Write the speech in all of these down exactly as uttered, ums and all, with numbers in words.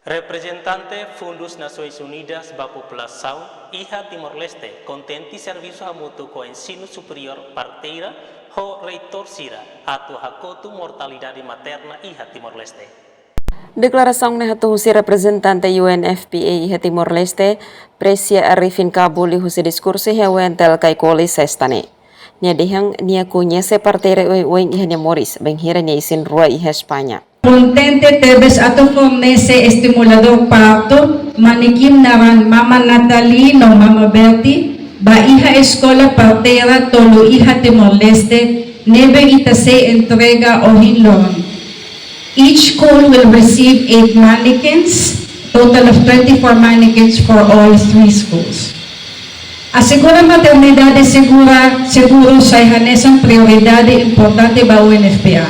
Reprezentante Fundus Nasoins Unidas ba Populasaun iha Timor-Leste kontente servisu hamutuk ho ensinu superiór parteira ho reitór sira atu hakotu mortalidade materna iha Timor-Leste. Deklarasaun ne'e hato'o husi reprezentante U N F P A iha Timor-Leste, Presia Arifin Kabuli, husi diskursu iha U N T L Caicoli sesta ne'e. Nia dehan nia koñese parteira oioin iha nia moris, bainhira nia isin-rua iha España. Kontente tebes atu fornese estimuladór partu, manekin naran Mama Nathalie no Mama Bertie, ba iha eskola parteira tolu iha Timor-Leste, ne'ebé ita sei entrega ohin loron. Each school will receive eight mannequins, total of twenty-four mannequins for all three schools. Asegura maternidade segura, seguru sai hanesan prioridade importante ba U N F P A.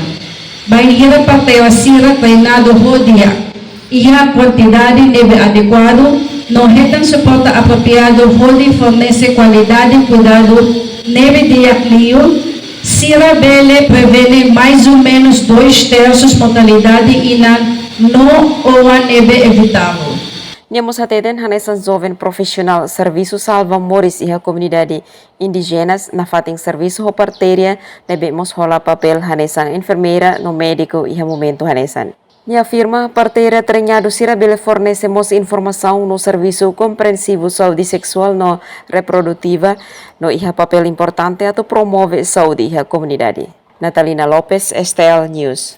Bainhira parteira sira treinadu ho di'ak, iha kuantidade ne'ebé adekuadu, no hetan suporta apropriadu hodi fornese kualidade kuidadu ne'ebé di'ak liu, sira bele prevene mais ou menus dois terços mortalidade inan no oan ne'ebé evitável. Nia mós hateten hanesan joven profisionál servisu salva moris iha komunidade indíjenas nafatin servisu ho parteira ne'ebé mós hola papél hanesan enfermeira no médiku iha momentu hanesan. Nia afirma parteira treinadu sira bele fornese mós informasaun no servisu komprensivu saúde seksuál no reprodutiva no iha papél importante atu promove saúde iha komunidade. Natalina Lopes, S T L News.